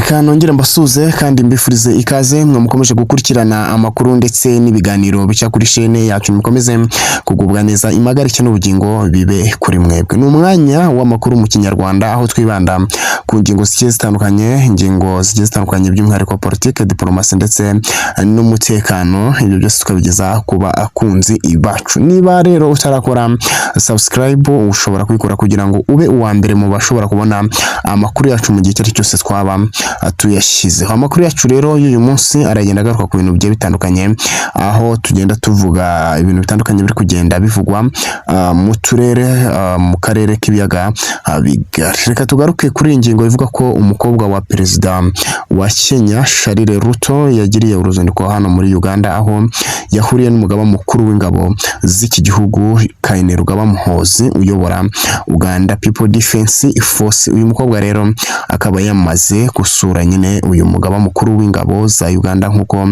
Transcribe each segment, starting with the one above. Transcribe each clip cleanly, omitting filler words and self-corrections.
Reka nongere mbasuhuze kandi mbifurize ikaze mwe mukomeje gukurikirana amakuru ndetse n'ibiganiro bica kuri shene yacu. Mukomeze kugubwa neza, impagarike n'ubugingo bibe kuri mwebwe. Ni umwanya w'amakuru mu Kinyarwanda, aho twibanda ku ngingo zigiye zitandukanye, ingingo zigiye zitandukanye by'umwihariko politike, diplomasi ndetse n'umutekano. Ibyo byose tukabigeza ku bakunzi bacu. Niba rero utarakora subscribe, ushobora kubikora kugira ngo ube uwa mbere mu bashobora kubona amakuru yacu mu gihe icyo ari cyo cyose twaba tuyashyizeho. Amakuru yacu rero y'uyu munsi aragenda agaruka ku bintu bigiye bitandukanye, aho tugenda tuvuga ibintu bitandukanye biri kugenda bivugwa mu turere, mu karere k'ibiyaga bigari. Reka tugaruke kuri iyi ngingo ivuga ko umukobwa wa perezida wa Kenya, Charles Ruto, yagiriye uruzinduko hano muri Uganda, aho yahuriye n'umugaba mukuru w'ingabo z'iki gihugu, Kainerugaba Muhoozi, uyobora Uganda People Defense Force. Uyu mukobwa rero akaba yamaze gusura nyine uyu mugaba mukuru w'ingabo za Uganda, nk'uko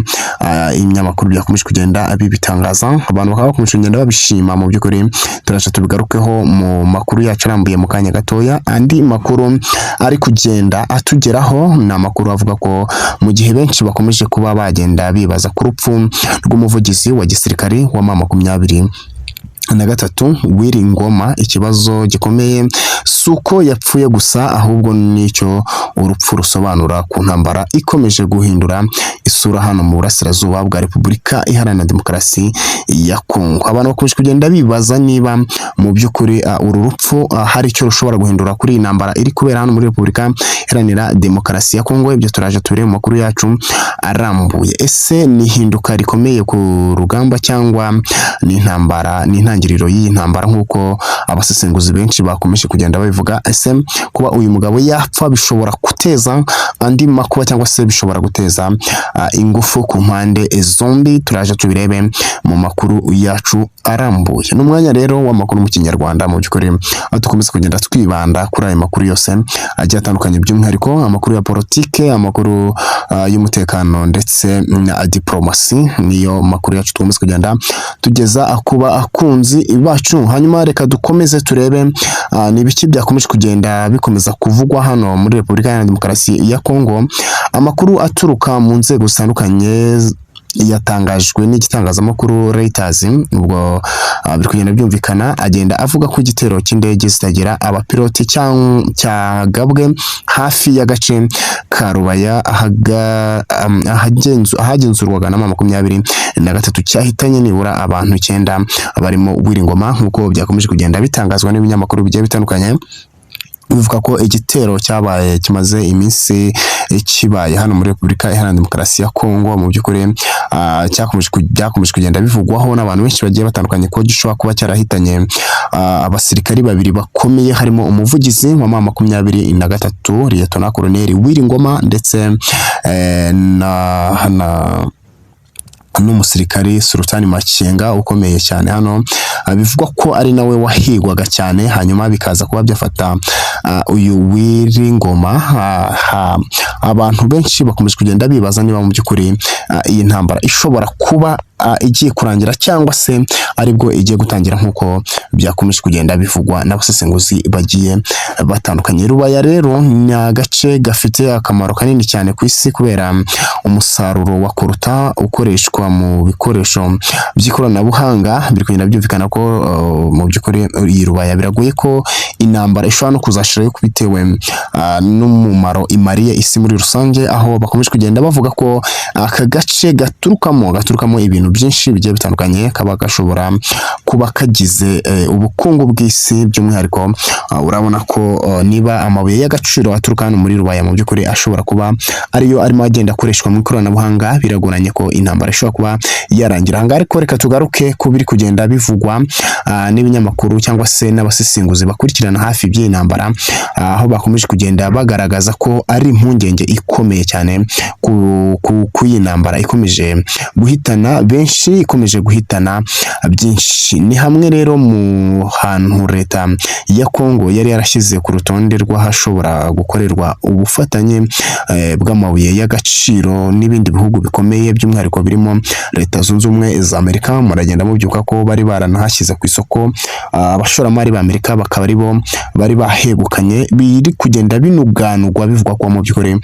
ibinyamakuru byakomeje kugenda bibitangaza, abantu bakaba bakomeje kugenda babishima. Mu by'ukuri turaca tubigarukeho mu makuru yacu arambuye mu kanya gatoya. Andi makuru ari kugenda atugeraho ni amakuru avuga ko mu gihe benshi bakomeje kuba bagenda bibaza ku rupfu rw'umuvugizi wa gisirikari wa M23, Willy Ngoma, ikibazo gikomeye si uko yapfuye gusa, ahubwo n'icyo urupfu rusobanura ku ntambara ikomeje guhindura isura hano mu burasirazuba bwa Repubulika Iharanira Demokarasi ya Kongo. Abantu bakomeje kugenda bibaza niba mu by'ukuri uru rupfu hari icyo rushobora guhindura kuri iyi ntambara iri kubera hano muri Repubulika Iharanira Demokarasi ya Kongo. Ibyo turaje tubirebe mu makuru yacu arambuye. Ese ni ihinduka rikomeye ku rugamba cyangwa ni intambara, ni intangiriro y'iyi ntambara nk'uko abasesenguzi benshi bakomeje kugenda babivuga? Ese kuba uyu mugabo yapfa bishobora guteza andi makuba cyangwa se bishobora guteza ingufu ku mpande zombi? Turaje tubirebe mu makuru yacu arambuye. Ni umwanya rero w'amakuru mu Kinyarwanda, mu by'ukuri aho dukomeza kugenda twibanda kuri ayo makuru yose agiye atandukanye, by'umwihariko amakuru ya politike, amakuru y'umutekano ndetse na diplomasi. Niyo makuru yacu tugomba kugenda tugeza ku bakunzi bacu. Hanyuma reka dukomeze turebe ni ibiki byakomeje kugenda bikomeza kuvugwa hano muri Repubulika Iharanira Demokarasi ya Kongo. Amakuru aturuka mu nzego zitandukanye yatangajwe n'igitangazamakuru Reuters, ubwo biri kugenda byumvikana, agenda avuga ko igitero cy'indege zitagira abapiloti cyagabwe hafi y'agace ka Rubaya ahagenzurwaga na M23 cyahitanye nibura abantu 9, barimo Willy Ngoma, nk'uko byakomeje kugenda bitangazwa n'ibinyamakuru bigiye bitandukanye, bivuga ko igitero cyabaye kimaze iminsi kibaye hano muri Repubulika Iharanira Demokarasi ya Kongo. Mu by'ukuri byakomeje kugenda bivugwaho n'abantu benshi bagiye batandukanye ko gishobora kuba cyarahitanye abasirikari babiri bakomeye, harimo umuvugizi wa M23, Lieutenant Colonel Willy Ngoma, ndetse na n'umusirikari Sultani Makenga ukomeye cyane hano. Bivugwa ko ari nawe wahigwaga cyane, hanyuma bikaza kuba byafata uyu Willy Ngoma. Abantu benshi bakomeje kugenda bibaza niba mu by'ukuri iyi ntambara ishobora kuba igiye kurangira cyangwa se aribwo igiye gutangira, nk'uko byakomeje kugenda bivugwa n'abasesenguzi bagiye batandukanye. Rubaya rero ni agace gafite akamaro kanini cyane ku isi kubera umusaruro wa coltan ukoreshwa mu bikoresho by'ikoranabuhanga. Biri kugenda byumvikana ko mu by'ukuri iyi Rubaya biragoye ko intambara ishobora no kuzashirayo bitewe n'umumaro imariye isi muri rusange, aho bakomeje kugenda bavuga ko aka gace gaturukamo ibintu byinshi bigiye bitandukanye, kaba gashobora kuba kagize ubukungu bw'isi. By'umwihariko urabona ko niba amabuye y'agaciro aturuka hano muri Rubaya mu by'ukuri ashobora kuba ariyo arimo agenda akoreshwa mu ikoranabuhanga, biragoranye ko intambara ishobora kuba yarangira ahangaha. Ariko reka tugaruke ku biri kugenda bivugwa n'ibinyamakuru cyangwa se n'abasesenguzi bakurikirana hafi iby'iyi ntambara, aho bakomeje kugenda bagaragaza ko ari impungenge ikomeye cyane ku iyi ntambara ikomeje guhitana benshi, ikomeje guhitana byinshi. Ni hamwe rero mu hantu leta ya Kongo yari yarashyize ku rutonde rw'ahashobora gukorerwa ubufatanye bw'amabuye y'agaciro n'ibindi bihugu bikomeye, by'umwihariko birimo Leta Zunze Ubumwe za Amerika. Muragenda mubyuka ko bari baranahashyize ku isoko, abashoramari b'Amerika bakaba aribo bari bahegukanye. Biri kugenda binuganurwa bivugwa ko mu by'ukuri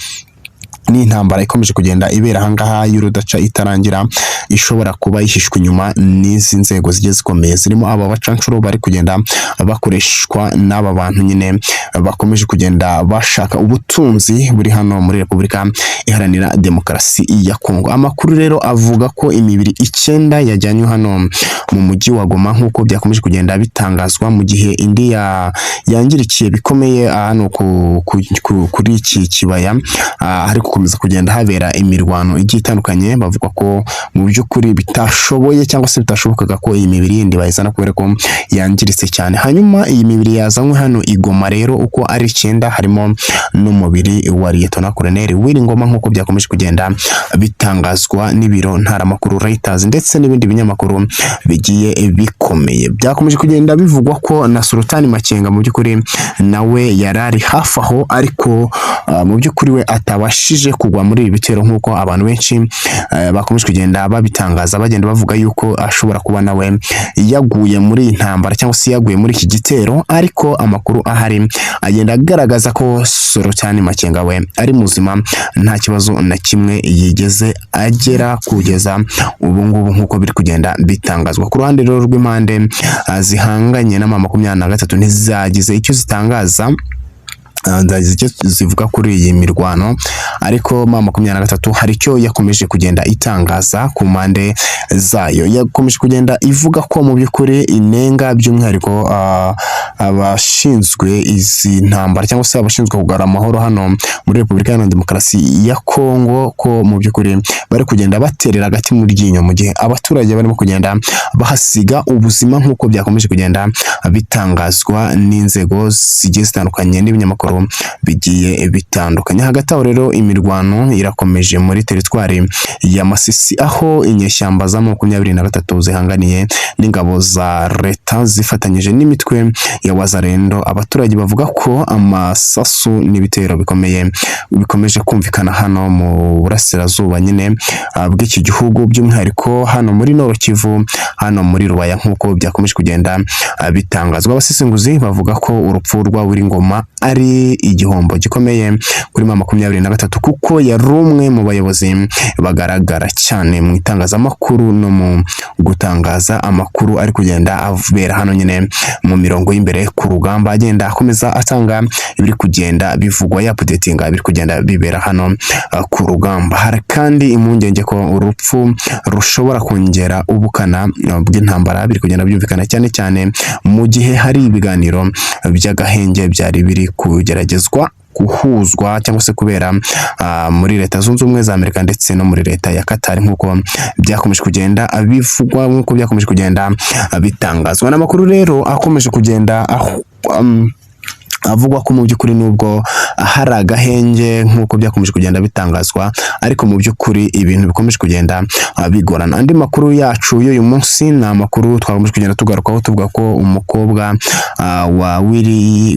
N'intambara ikomeje kugenda ibera ahangaha y'urudaca itarangira, ishobora kuba yihishwe inyuma n'izi nzego zigiye zikomeye, zirimo aba bacanshuro bari kugenda bakoreshwa n'aba bantu nyine bakomeje kugenda bashaka ubutunzi buri hano muri Repubulika Iharanira Demokarasi ya Kongo. Amakuru rero avuga ko imibiri 9 yajyanywe hano mu mujyi wa Goma, nk'uko byakomeje kugenda bitangazwa, mu gihe indi yangirikiye bikomeye hano kuri iki kibaya hari gukomeza kugenda habera imirwano igiye itandukanye. Bavuga ko mu by'ukuri bitashoboye cyangwa se bitashobokaga ko iyi mibiri yindi bayizana kubera ko yangiritse cyane. Hanyuma iyi mibiri yazanywe hano i Goma rero uko ari 9, harimo n'umubiri wa Liyetona Koloneli Willy Ngoma, nk'uko byakomeje kugenda bitangazwa n'ibiro ntaramakuru Reuters ndetse n'ibindi binyamakuru bigiye bikomeye. Byakomeje kugenda bivugwa ko na Sultani Makenga mu by'ukuri nawe yari ari hafi aho, ariko mu by'ukuri we atabashije kugwa muri ibi bitero, nk'uko abantu benshi bakomeje kugenda babitangaza, bagenda bavuga yuko ashobora kuba nawe yaguye muri iyi ntambara cyangwa se yaguye muri iki gitero. Ariko amakuru ahari agenda agaragaza ko Sultani Makenga we ari muzima, nta kibazo na kimwe yigeze agera kugeza ubu ngubu, nk'uko biri kugenda bitangazwa. Ku ruhande rero rw'impande zihanganye na M23, ntizagize icyo zitangaza, zagize icyo zivuga kuri iyi mirwano, ariko M23 hari icyo yakomeje kugenda itangaza ku mpande zayo. Yakomeje kugenda ivuga ko mu by'ukuri inenga by'umwihariko abashinzwe izi ntambara cyangwa se abashinzwe kugarura amahoro hano muri Repubulika Iharanira Demokarasi ya Kongo, ko mu by'ukuri bari kugenda baterera agati mu ryinyo mu gihe abaturage barimo kugenda bahasiga ubuzima, nk'uko byakomeje kugenda bitangazwa n'inzego zigiye zitandukanye n'ibinyamakuru bigiye bitandukanye. Hagati aho rero, imirwano irakomeje muri teritwari ya Masisi, aho inyeshyamba za 23 zihanganiye n'ingabo za leta zifatanyije n'imitwe ya Wazalendo. Abaturage bavuga ko amasasu n'ibitero bikomeye bikomeje kumvikana hano mu burasirazuba nyine bw'iki gihugu, by'umwihariko hano muri Nord Kivu, hano muri Rubaya, nk'uko byakomeje kugenda bitangazwa. Abasesenguzi bavuga ko urupfu rwa Willy Ngoma ari igihombo gikomeye kuri M23, kuko yari umwe mu bayobozi bagaragara cyane mu itangazamakuru no mu gutangaza amakuru ari kugenda abera hano nyine mu mirongo y'imbere ku rugamba, agenda akomeza atanga ibiri kugenda bivugwa, yaupdatinga ibiri kugenda bibera hano ku rugamba. Hari kandi impungenge ko urupfu rushobora kongera ubukana bw'intambara biri kugenda byumvikana, cyane cyane mu gihe hari ibiganiro by'agahenge byari biri kugeragezwa guhuzwa cyangwa se kubera muri Leta Zunze Ubumwe za Amerika ndetse no muri leta ya Qatar, nk'uko byakomeje kugenda bivugwa, nk'uko byakomeje kugenda bitangazwa. N'amakuru rero akomeje kugenda avugwa ko mu by'ukuri nubwo hari agahenge nk'uko byakomeje kugenda bitangazwa, ariko mu by'ukuri ibintu bikomeje kugenda bigorana. Andi makuru yacu y'uyu munsi ni amakuru twakomeje kugenda tugarukaho, tuvuga ko umukobwa wa Willy,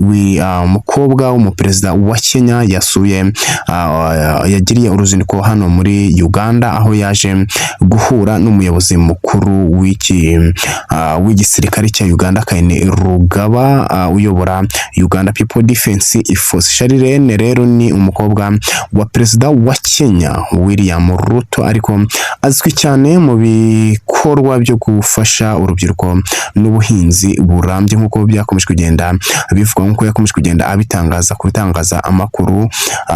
umukobwa w'umuperezida wa Kenya yasuye, yagiriye uruzinduko hano muri Uganda, aho yaje guhura n'umuyobozi mukuru w'iki w'igisirikare cya Uganda, Kainerugaba, uyobora Uganda People Defense Force. Charlene rero ni umukobwa wa perezida wa Kenya William Ruto, ariko azwi cyane mu bikorwa byo gufasha urubyiruko n'ubuhinzi burambye, nk'uko byakomeje kugenda bivugwa, nk'uko yakomeje kugenda abitangaza ku bitangaza amakuru.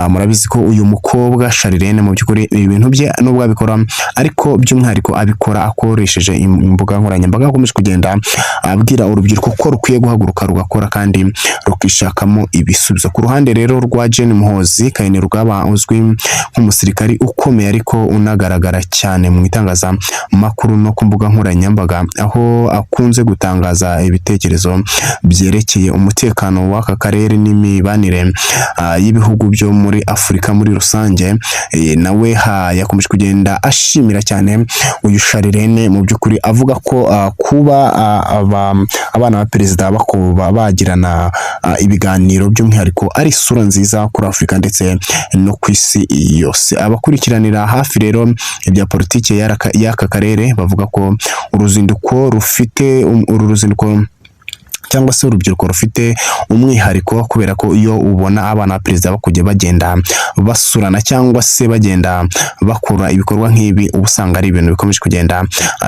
Murabizi ko uyu mukobwa Charlene mu by'ukuri ibintu bye nubwo abikora, ariko by'umwihariko abikora akoresheje imbuga nkoranyambaga. Akomeje kugenda abwira urubyiruko ko rukwiye guhaguruka rugakora kandi rukishakamo ibisubizo. Ku ruhande rero rwa Gen Muhoozi Kainerugaba, uzwi nk'umusirikari ukomeye ariko unagaragara cyane mu itangazamakuru no ku mbuga nkoranyambaga, aho akunze gutangaza ibitekerezo byerekeye umutekano w'aka karere n'imibanire y'ibihugu byo muri Afurika muri rusange, nawe yakomeje kugenda ashimira cyane uyu Charlene mu by'ukuri, avuga ko kuba abana ba perezida bakuba bagirana ibiganiro by'umwihariko ari isura nziza kuri Afurika ndetse no ku isi yose. Abakurikiranira hafi rero ibya politiki y'aka karere bavuga ko uruzinduko rufite uru ruzinduko cyangwa se cyangwa se urubyiruko rufite umwihariko, kubera ko iyo ubona abana ba perezida bakujya bagenda basurana cyangwa se bagenda bakora ibikorwa nk'ibi, uba usanga ari ibintu bikomeje kugenda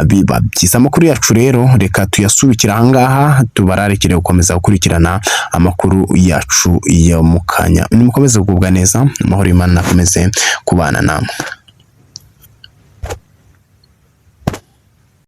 biba byiza. Amakuru yacu rero reka tuyasubikire ahangaha, tubararikire gukomeza gukurikirana amakuru yacu yo mu kanya. Nimukomeze kugubwa neza, amahoro y'Imana akomeze kubana namwe.